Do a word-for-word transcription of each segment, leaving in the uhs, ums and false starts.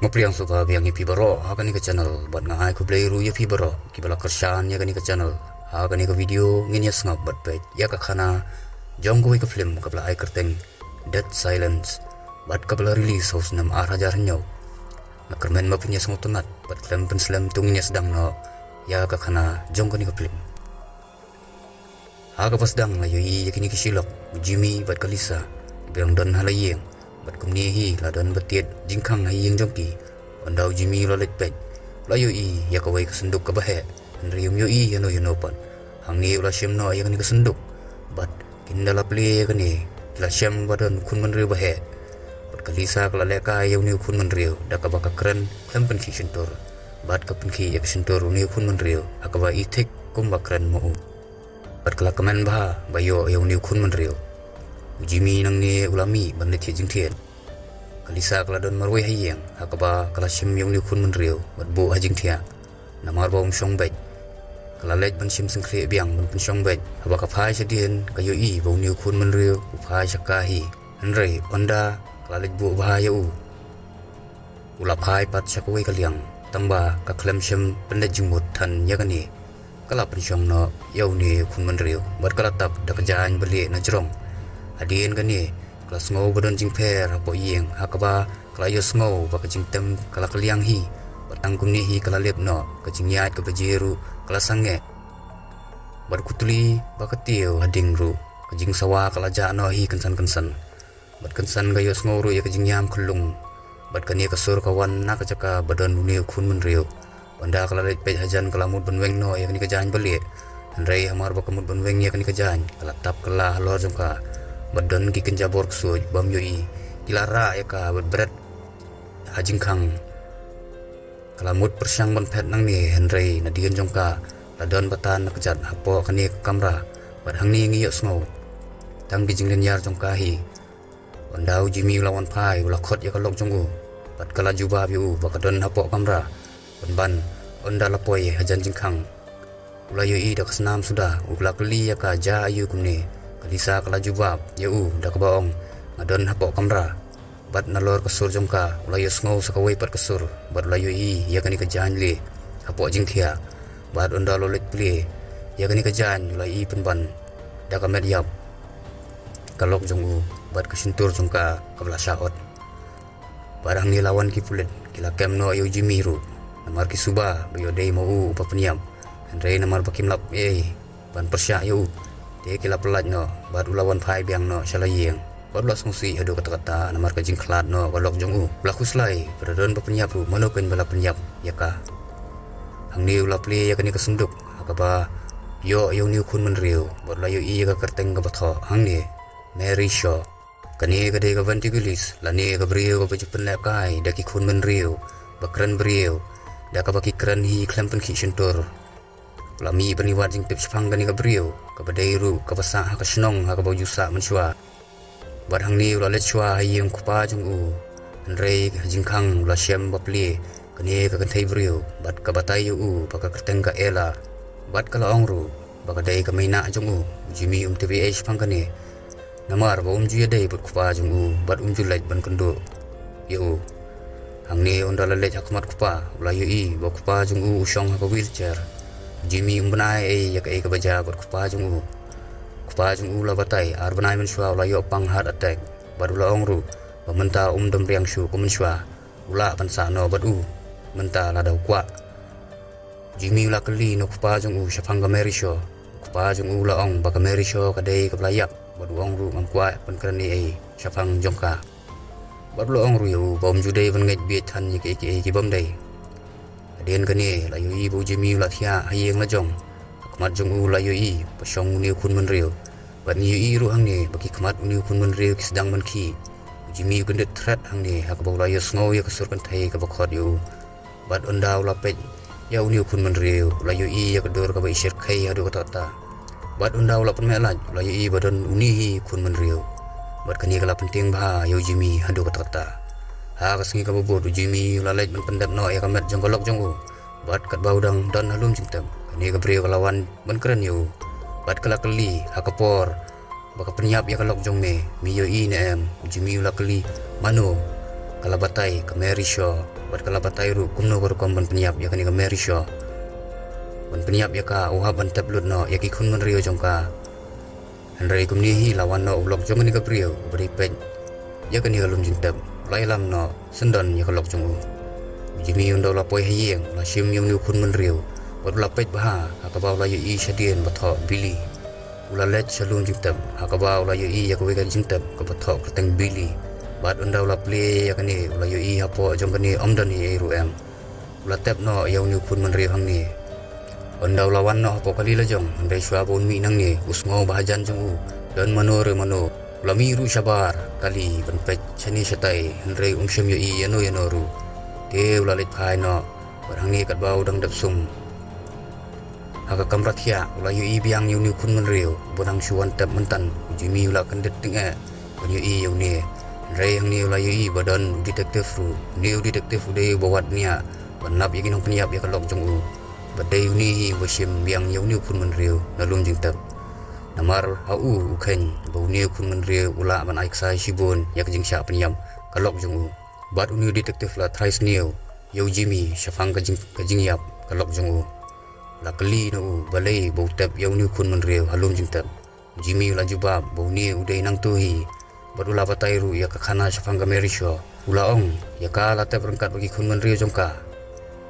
Nga pdiang sngewbha biang ïa phi baroh ha kane ka channel bad nga ai khublei ruh ïa phi baroh kiba la kyrshan ïa kane ka channel. Ha kane ka video ngin ïa sngap bad peit ïa ka khana jong kawei ka film kaba la ai kyrteng Dead Silence bad kaba la release ha u snem ar hajar hynñiew. Nga kyrmen ba phin ïa sngewtynnat bad khlem pynslem to ngin ïa sdang noh ïa ka khana jong kane ka film. Ha kaba sdang la ïohi ïa kine ki shilok, u Jimmy bad ka Lisa, kiba dang don ha la ïing. Bad kumne hi la don ba tied jingkhang ha ïing jong ki. Ynda u Jimmy u la leit peit, u la ïohi ïa kawei ka synduk kaba heh, hynrei um ïohi ïano ïano pat. Hangne u la shim noh ïa kane ka synduk bad ynda la plie ïa kane, ki la shem ba don u khun bynriew ba heh. Bad ka Lisa ka la lehkai ïa une u khun bynriew da kaba ka kren khlem pynkhih shyntur bad ka pynkhih ïa ka shyntur une u khun bynriew ha kaba i thik kumba kren ma u. Bad ka la kmen bha ba ïoh ïa une u khun bynriew. U Jimmy nangne u la mih ban leit thied jingthied. Ka Lisa ka la don marwei ha ïing ha kaba ka la shim ïa une u khun bynriew bad buh ha jingthiah. Namar ba um shong beit, ka la leit ban shim syngkhlieh biang ban pynshong beit. Haba ka phai shadien ka ïohi ba une u khun bynriew u phai sha ka hi. Hynrei ynda ka la leit buh bha ïa u, u la phai pat sha kawei ka liang, tangba ka khlem shym pynleit jingmut than ïa kane. Ka la pynshong noh ïa une u khun bynriew bad ka la tap da ka jaiñ ba lieh na jrong. Hadien kane ka la sngew ba don jingpher hapoh ïing ha kaba ka la ïohsngew ba ka jingtem ka la kylliang hi. Bad tang kumne hi ka la lip noh, ka jingïaid kaba jia ruh ka la sangeh. Bad ka kutli ba ka tiew hadien ruh, ka jingsawa ka la jah noh hi kynsan kynsan. Bad kynsan ka ïohsngew ruh ïa ka jingïam khyllung. Bad kane ka sur ka wan na ka jaka ba don une u khun bynriew. Ynda ka la leit peit hajan ka la mut ban weng noh ïa kane ka jaiñ ba lieh. Hynrei hamar ba ka mut ban weng ïa kane ka jaiñ, ka la tap kylla halor jong ka. Bad don ki kynja bor ksuid bym ïohi, ki la rah ïa ka bad bret ha jingkhang. Ka la mut pyrshang ban phet nangne, hynrei nadien jong ka la don batan na kjat hapoh kane ka kamra. Bad hangne ngi ïohsngew tang ki jinglynñiar jong ka hi. Ynda u Jimmy u la wan phai, u la khot ïa ka lok jong u. Bad ka la jubab ïa u ba ka don hapoh kamra. Pynban ynda la poi hajan jingkhang, u la ïohi da ka snam suda. U la kylli ïa ka, ja aïu kumne. Ka Lisa ka la jubab ïa u da kaba ong, nga don hapoh kamra. Bad nalor ka sur jong ka u la ïohsngew sa kawei pat ka sur, bad u la ïohi ïa kane ka jaiñ lieh hapoh jingthiah. Bad ynda u la leit plie ïa kane ka jaiñ, u la ïohi pynban da ka met ïap ka lok jong u bad ka shyntur jong ka kaba la shah ot. Bad hangne la wan ki pulit, ki la kem noh ïa u Jimmy ruh. Namar ki suba ba ïoh dei ma u uba pynïap, hynrei namar ba kim lap ei ban pyrshah ïa u, te ki la pyllait noh bad u la wan phai biang noh sha la ïing. Bad u la sngewsih haduh katta katta namar ka jingkhlad noh ka lok jong u. U la khuslai ba la don ba pynïap ruh, mano kein ba la pynïap ïa ka. Hangne u la plie ïa kane ka synduk ha kaba ïoh ïa une u khun bynriew bad u la ïohi ïa ka kyrteng kaba thoh hangne, Mary Shaw. Kane ka dei ka ventriloquist lane ka briew kaba ju pynlehkai da ki khun bynriew ba kren briew, da kaba ki kren hi khlem pynkhih shyntur. U la mih ban ïa wad jingtip shaphang kane ka briew, kaba dei ruh kaba sah ha ka shnong ha kaba u ju sah mynshuwa. Bad hangne u la leit shuwa ha ïing u kpa jong u. Hynrei ha jingkhang u la shem ba plie kane ka kynthei briew bad ka batai ïa u ba ka kyrteng ka Ella. Bad ka la ong ruh ba ka dei ka meinah jong u. U Jimmy um tip ei ei shaphang kane, namar ba um ju ïadei bad u kpa jong u bad um ju leit ban kynduh ïa u. Hangne ynda la leit ha khmat u kpa, u la ïohi ba u kpa jong u u shong ha ka wheelchair. U Jimmy um bynai ei ïa kaei kaba jia bad u kpa jong u. U kpa jong u la batai, ar bnai mynshuwa u la ïoh pang heart attack. Bad u la ong ruh ba mynta um dom riang shuh kum mynshuwa, u lah ban sah noh bad u mynta lada u kwah. U Jimmy u la kylli na u kpa jong u shaphang ka Mary Shaw. U kpa jong u u la ong ba ka Mary Shaw ka dei kaba la ïap, bad u ong ruh, ngam kwah ban kren ei ei shaphang jong ka. Bad u la ong ruh ïa u ba um ju dei ban ngeit bieit than ïa kiei kiei ki bym dei. Hadien kane la ïohi ba u Jimmy u la thiah ha ïing la jong. Ha khmat jong u la ïohi ba shong une u khun bynriew. Bad ngi ïohi ruh hangne ba ki khmat une u khun bynriew ki sdang ban khih. U Jimmy u kyndit thret hangne ha kaba u la ïohsngew ïa ka sur kynthei kaba khot ïa u. Bad ynda u la peit ïa une u khun bynriew, u la ïohi ïa ka dur kaba i shyrkhei haduh katta katta. Bad ynda u la pynmeh lait, u la ïohi ba don une hi u khun bynriew. Bad kane ka la pyntieng bha ïa u Jimmy haduh katta katta. Ha ka sngi kaba bud, u Jimmy u la leit ban pyndep noh ïa ka met jong ka lok jong u. Bad katba u dang don ha lum jingtep, kane ka briew ka la wan ban kren ïa u. Bad ka la kylli, ha ka por ba ka pynïap ïa ka lok jong me, me ïohi ne em? U Jimmy u la kylli, mano? ka la batai ka Mary Shaw, bad ka la batai ruh kumno ka rukom ban pynïap ïa kane ka Mary Shaw. Ban pynïap ïa ka u hap ban tep lut noh ïa ki khun bynriew jong ka. Hynrei kumne hi la wan noh u lok jong kane ka briew uba dei peit ïa kane ka lum jingtep. U la ïalam noh syndon ïa ka lok jong u. U Jimmy ynda u la poi ha ïing u la shim ïa une u khun bynriew bad u la peit bha ha kaba u la ïohi shadien ba thoh Billy. U la leit sha lum jingtep ha kaba u la ïohi ïa kawei ka jingtep kaba thoh kyrteng Billy. Bad ynda u la plie ïa kane u la ïohi hapoh jong kane ym don ei ei ruh em. U la tep noh ïa une u khun bynriew hangne. Ynda u la wan noh hapoh kali lajong, hynrei shuwa ba un mih nangne u sngew ba hajan jong u don mano re mano. U la mih ruh shabar kali ban peit shane shatai, hynrei um shym ïohi ïano ïano ruh. Te u la leit phai noh bad hangne katba u dang dep sum ha ka kamra thiah u la ïohi biang ïa une u khun bynriew ba dang shu wan tep mynta. U Jimmy u la kyndit tyngeh ban ïohi ïa une. Hynrei hangne u la ïohi ba don u detective ruh. Une u detective u dei uba wad nia ban lap ïa ki nongpynïap ïa ka lok jong u. Ba dei une hi uba shim biang ïa une u khun bynriew na lum jingtep. Namar ha u u kheiñ ba une u khun bynriew u lah ban ai ksai shibun ïa ka jingshah pynïap ka lok jong u. Bad une u detective la trai sniew ïa u Jimmy shaphang ka jing, ka jingïap ka lok jong u. La kylli na u balei ba u tep ïa une u khun bynriew ha lum jingtep. U Jimmy u la jubab ba une u dei nangto hi. Bad u la batai ruh ïa ka khana shaphang ka Mary Shaw. U la ong ïa ka la tep ryngkat bad ki khun bynriew jong ka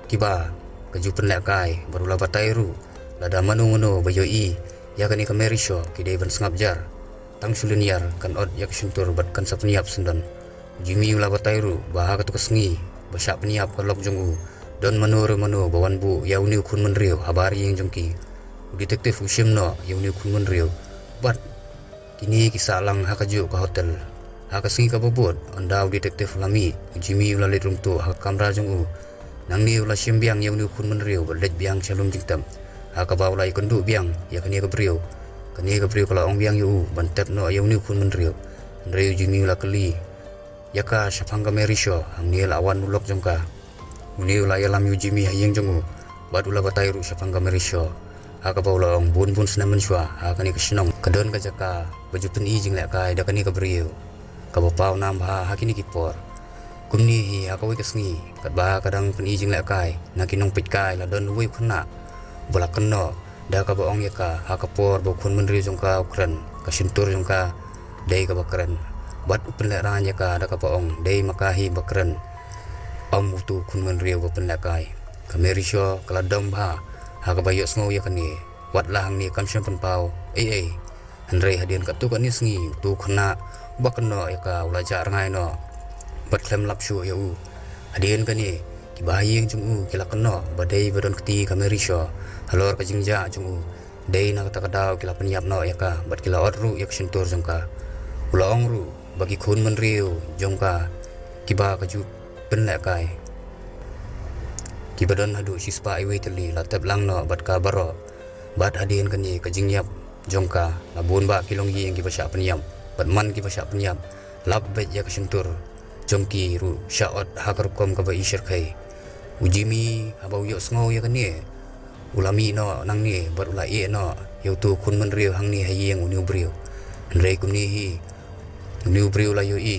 kiba ka ju pynlehkai. Bad u la batai ruh lada mano mano ba ïohi ïa kane ka Mary Shaw ki dei ban sngap jar. Tang shu lynñiar kan ot ïa ka shyntur bad kan sa pynïap syndon. Jimmy u la batai ruh ba ha kato ka sngi ba shah pynïap ka lok jong u, don mano re mano ba wan buh ïa une u khun bynriew habar ïing jong ki. U detective u shim noh ïa une u khun bynriew bad kine ki sah lang ha kajuh ka hotel. Ha ka sngi kaba bud ynda u detective u la mih, u Jimmy u la leit rung tuh ha ka kamra jong u. Nangne u la shim biang ïa une u khun bynriew bad leit biang sha lum jingtep ha kaba u la ïakynduh biang ïa kane ka briew. Kane ka briew ka la ong biang ïa u ban tep noh ïa une u khun bynriew. Hynrei u Jimmy u la kylli ïa ka shaphang ka Mary Shaw. Hangne la wan u lok jong ka. Une u la ïalam ïa u Jimmy ha ïing jong u bad u la batai ruh shaphang ka Mary Shaw. Ha kaba u la ong bun bun snem mynshuwa ha kane ka shnong ka don ka jaka ba ju pyni jinglehkai da kane ka briew kaba paw nam bha ha kine ki por. Kumne hi ha kawei ka sngi katba ka dang pyni jinglehkai na ki nongpeitkai la don uwei u khynnah ba la kynnoh da kaba ong ïa ka ha ka por ba u khun bynriew jong ka u kren, ka shyntur jong ka dei kaba kren. Bad u pynlehraiñ ïa ka da kaba ong dei ma ka hi ba kren, ym uto u khun bynriew ba pynlehkai. Ka Mary Shaw ka la dom bha ha kaba ïohsngew ïa kane. Wat la hangne kam shym pynpaw ei ei. Hynrei hadien katto katne sngi uto u khynnah uba kynnoh ïa ka u la jah rngai noh bad khlem lap shuh ïa u. Hadien kane kiba ha ïing jong u ki la kynnoh ba dei ba don kti ka Mary Shaw halor ka jingjah jong u. Dei na kata ka daw ki la pynïap noh ïa ka bad ki la ot ruh ïa ka shyntur jong ka. U la ong ruh ba ki khun bynriew jong ka kiba ka ju pynlehkai kiba don haduh shispah iwei tylli la tep lang noh bad ka baroh. Bad hadien kane ka jingïap jong ka la bun bah ki longïing kiba shah pynïap bad man kiba shah pynïap lap beit ïa ka shyntur jong ki ruh shah ot ha ka rukom kaba i shyrkhei. U Jimmy haba u ïohsngew ïa kane u la mih noh nangne bad u la ïeh noh ïa uto u khun bynriew hangne ha ïing une u briew. Hynrei kumne hi une u briew u la ïohi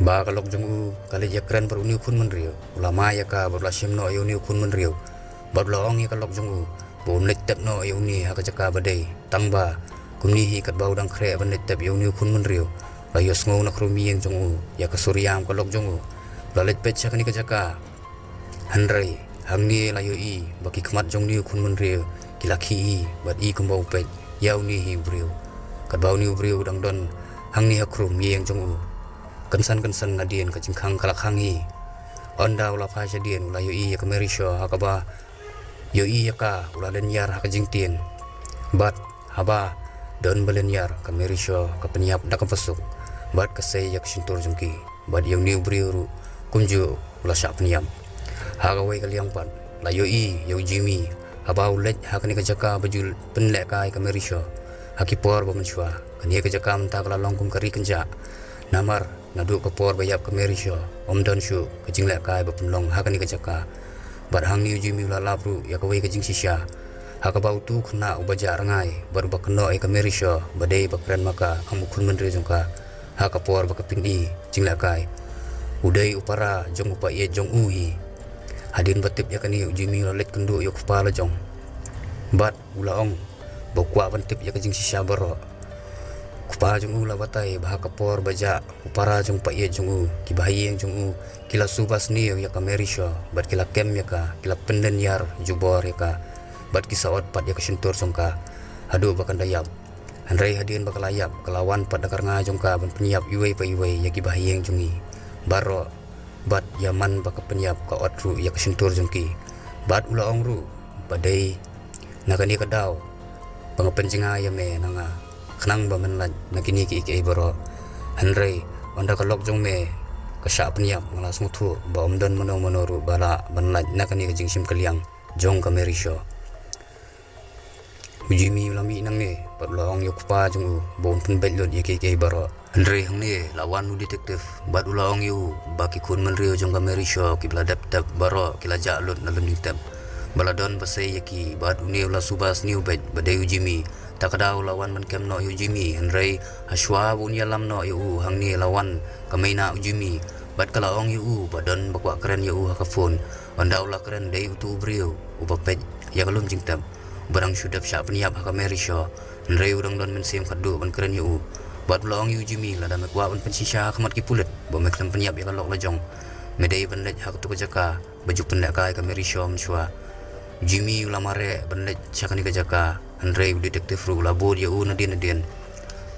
ba ka lok jong u ka leit ïakren bad une u khun bynriew. U la mai ïa ka bad u la shim noh ïa une u khun bynriew bad u la ong ïa ka lok jong u ba un leit tep noh ïa une ha ka jaka ba dei. Tang ba kumne hi katba u dang khreh ban leit tep ïa une u khun bynriew la ïohsngew na khrum ïing jong u ïa ka sur ïam ka lok jong u. U la leit peit sha kane ka jaka. Hynrei hangne la ïohi ba ki khmat jong une u khun bynriew ki la khih hi bad i kumba u peit ïa une hi u briew. Katba une u briew u dang don hangne ha khrum ïing jong u. Kynsan kynsan nadien ka jingkhang ka la khang hi. Ynda u la phai shadien u la ïohi ïa ka Mary Shaw ha kaba ïohi ïa ka u la lynñiar ha ka jingtieng. Bad haba don ba lynñiar ka Mary Shaw ka pynïap da kaba suk bad ka sei ïa ka shyntur jong ki. Bad ïa une u briew ruh kumjuh u la shah pynïap. Ha kawei ka liang pat la ïohi ïa u Jimmy haba u leit ha kane ka jaka ba ju pynlehkai ka Mary Shaw ha ki por ba mynshuwa. Kane ka jaka mynta ka la long kum ka ri kynjah. Namar naduh ka por ba ïap ka Mary Shaw ym don shuh ka jinglehkai ba pynlong ha kane ka jaka. Bad hangne u Jimmy u la lap ruh ïa kawei ka jingshisha ha kaba uto u khynnah uba jah rngai bad uba kynnoh ïa ka Mary Shaw ba dei ba kren ma ka kum u khun bynriew jong ka ha ka por ba ka pyni jinglehkai. U dei u para jong u paid jong u hi. Hadien ba tip ïa kane u Jimmy u la leit kynduh ïa u kpa la jong. Bad u la ong ba u kwah ban tip ïa ka jingshisha baroh. U kpa jong u la batai ba ha ka por ba jah u para jong u paid jong u, ki bahaïing jong u ki la shu ba sniew ïa ka Mary Shaw bad ki la kem ïa ka, ki la pynlynñiar jubor ïa ka bad ki sa ot pat ïa ka shyntur jong ka haduh ba kan da ïap. Hynrei hadien ba ka la ïap ka la wan pat da ka rngai jong ka ban pynïap iwei pa iwei ïa ki bahaïing jong ngi baroh. Bad ïa man ba ka pynïap ka ot ruh ïa ka shyntur jong ki. Bad u la ong ruh ba dei na kane ka daw ba nga pynjngai ïa me na nga khnang ba men lait na kine kiei kiei baroh. Hynrei ynda ka lok jong me ka shah pynïap, nga la sngewthuh ba ym don mano mano ruh ba lah ban lait na kane ka jingshim kylliang jong ka Mary Shaw. U Jimmy u la mih nangne bad u la ong ïa u kpa jong u ba un pynbeit lut ïa kiei kiei baroh. Hynrei hangne la wan u detective bad u la ong ïa u ba ki khun mynriew jong ka Mary Shaw kiba la dep tep baroh ki la jah lut na lum jingtep. Ba la don ba sei ïa ki bad une u la shu ba sniew beit ba dei u Jimmy. Ta ka daw u la wan ban kem noh ïa u Jimmy, hynrei ha shuwa ba un ïalam noh ïa u hangne la wan ka mei na u Jimmy bad ka la ong ïa u ba don ba kwah kren ïa u ha ka phone. Ynda u la kren dei utu u briew uba peit ïa ka lum jingtep, uba dang shu dep shah pynïap ha ka Mary Shaw. Hynrei u dang don mynsiem khatduh ban kren ïa u. Bad u la ong ïa u Jimmy, lada me kwah ban pynshisha ha khmat ki pulit ba me khlem pynïap ïa ka lok la jong, me dei ban leit ha katu ka jaka ba ju pynlehkai ka Mary Shaw mynshuwa. U Jimmy u la mareh ban leit sha kane ka jaka, hynrei u detective ruh u la bud ïa u nadien nadien.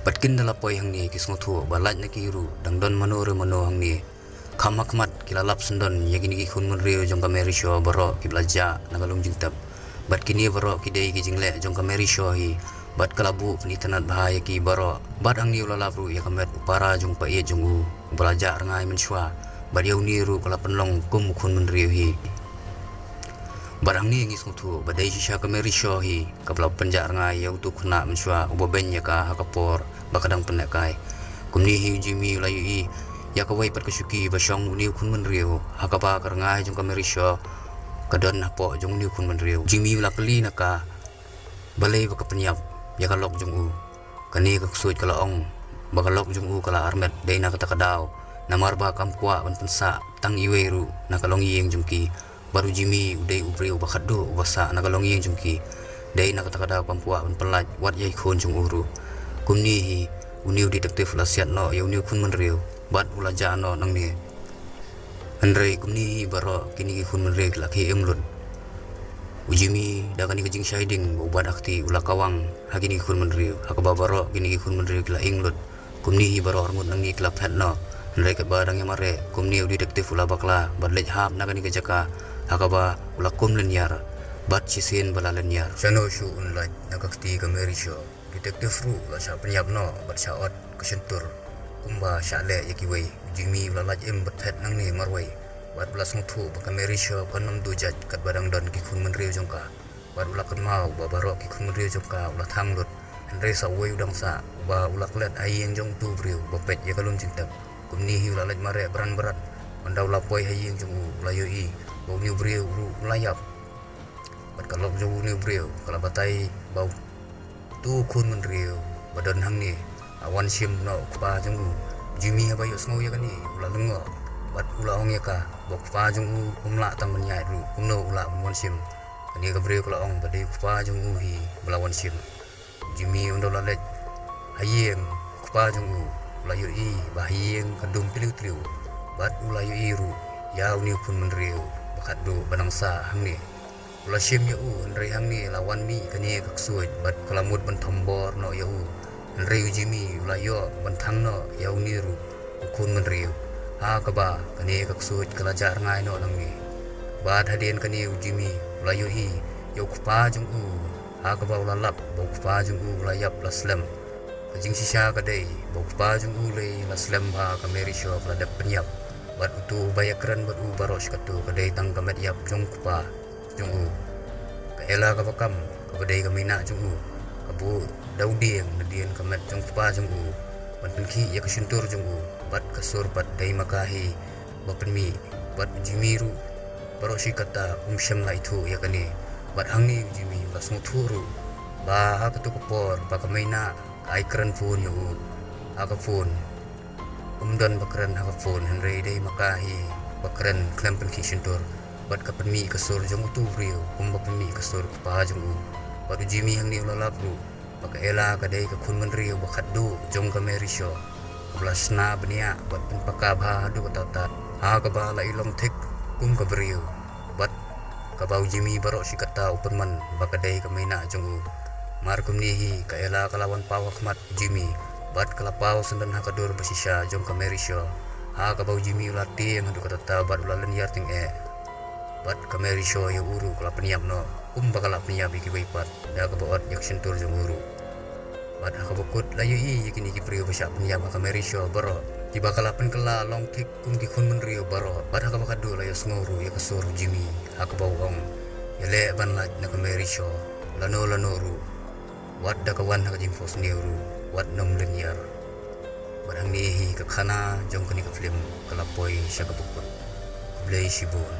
Bad kin da la poi hangne ki sngewthuh ba lait na ki ruh dang don mano re mano hangne. Kham ha khmat ki la lap syndon ïa kine ki khun mynriew jong ka Mary Shaw baroh kiba la jah na ka lum jingtep. Bad kine baroh ki dei ki jingleh jong ka Mary Shaw hi. Bad ka la buh pynitynnad bha ïa ki baroh. Bad hangne u la lap ruh ïa ka met u para jong u paid jong u uba la jah rngai mynshuwa. Bad ïa une ruh ka la pynlong kum u khun mynriew hi. Bad hangne ngi sngewthuh ba dei shisha ka Mary Shaw hi kaba la pynjah rngai ïa utu u khynnah mynshuwa uba beiñ ïa ka ha ka por ba ka dang pynlehkai. Kumne hi u Jimmy u la ïohi ïa kawei pat ka shuki ba shong une u khun mynriew ha kaba ka rngai jong ka Mary Shaw ka don hapoh jong une u khun mynriew. Jimmy u la kylli na ka balei ba ka pynïap ïa ka lok jong u. Kane ka ksuid ka la ong ba ka lok jong u ka la armet dei na kata ka daw, namar ba kam kwah ban pynsah tang iwei ruh na ka longïing jong ki. Bad u Jimmy u dei u briew ba khatduh uba sah na ka longïing jong ki. Dei na kata ka daw kam kwah ban pyllait wat ïa i khun jong u ruh. Kumne hi une u detective u la siat noh ïa une u khun mynriew bad u la jah noh nangne. Hynrei kumne hi baroh kine ki khun mynriew ki la khie im lut. U Jimmy da kane ka jingshai ding ba u bat ha kti u la kawang ha kine ki khun mynriew ha kaba baroh kine ki khun mynriew ki la ing lut. Kumne hi baroh arngut nangne ki la phet noh. Hynrei katba dang ïa mareh kumne u detective u la bakla bad leit hap na kane ka jaka ha kaba u la kum lynñiar. Bad shisien ba la lynñiar, shano shuh un lait na ka kti ka Mary Shaw. Detective ruh u la shah pynïap noh bad shah ot ka shyntur kumba shah leh ïa kiwei. U Jimmy u la lait im bad phet nangne marwei bad u la sngewthuh ba ka Mary Shaw kan ym duh jait katba dang don ki khun mynriew jong ka. Bad u la kynmaw ba baroh ki khun mynriew jong ka u la thang lut. Hynrei sa uwei u dang sah uba u la klet ha ïing jong utu u briew ba peit ïa ka lum jingtep. Kumne hi u la leit mareh bran bran. Ynda u la poi ha ïing jong u u la ïohi ba une u briew ruh u la ïap. Bad ka lok jong une u briew ka la batai ba utu u khun mynriew ba don hangne u wan shim noh u kpa jong u. Jimmy haba ïohsngew ïa kane u la lyngngoh bad u la ong ïa ka ba u kpa jong u um lah tang ban ïaid ruh, kumno u lah ban wan shim. Kane ka briew ka la ong ba dei u kpa jong u hi ba la wan shim. Jimmy ynda u la leit ha ïing u kpa jong u u la ïohi ba ha ïing ka dum tliw tliw bad u la ïohi ruh ïa une u khun mynriew ba khatduh ba nang sah hangne. U la shim ïa u, hynrei hangne la wan mih kane ka ksuid bad ka la mut ban thombor noh ïa u. Hynrei u Jimmy u la ïoh ban thang noh ïa une ruh u khun mynriew ha kaba kane ka ksuid ka la jah rngai noh nangne. Bad hadien kane u Jimmy u la ïohi ïa u kpa jong u ha kaba u la lap ba u kpa jong u u la ïap la slem. Ka jingshisha ka dei ba u kpa jong u lei la slem bha, ka Mary Shaw ka la dep pynïap. Bad utu uba ïakren bad u baroh shi katta ka dei tang ka met ïap jong u kpa jong u. Ka Ella kaba kam kaba dei ka mei na jong u ka buh da u dieng nadien ka met jong u kpa jong u ban pynkhih ïa ka shyntur jong u. Bad ka sur pat dei ma ka hi ba pynmih. Bad u Jimmy ruh baroh shi katta um shym la ithuh ïa kane. Bad hangne u Jimmy u la sngewthuh ruh ba ha katu ka por ba ka mei na ka ai kren phone ïa u ha ka phone. Um don ba kren ha ka phone, hynrei dei ma ka hi ba kren khlem pynkhih shyntur. Bad ka pynmih ka sur jong utu u briew kumba pynmih ka sur u kpa jong u. Bad u Jimmy hangne u la lap ruh ba ka Ella ka dei ka khun bynriew ba khatduh jong ka Mary Shaw, kaba la shna bniah bad pynpaka bha haduh katta katta, ha kaba la i long thik kum ka briew. Bad kaba u Jimmy baroh shi katta u pynman ba ka dei ka mei nah jong u. Mar kumne hi ka Ella ka la wan paw ha khmat u Jimmy bad ka la paw syndon ha ka dur ba shisha jong ka Mary Shaw, ha kaba u Jimmy u la tieng haduh katta katta bad u la lynñiar tyngeh. Bad ka Mary Shaw ïa u ruh ka la pynïap noh kumba ka la pynïap ïa kiwei pat, da kaba ot ïa ka shyntur jong u ruh. Bad ha kaba kut la ïohi ïa kine ki briew ba shah pynïap ha ka Mary Shaw baroh, kiba ka la pynkylla long thik kum ki khun bynriew baroh. Bad ha kaba khatduh la ïohsngew ruh ïa ka sur u Jimmy ha kaba u ong, ïaleh ban lait na ka Mary Shaw lano lano ruh, wat da ka wan ha ka jingphohsniew ruh, wat nym lynñiar. Bad hangne hi ka khana jong kane ka film ka la poi sha kaba kut. Khublei shibun.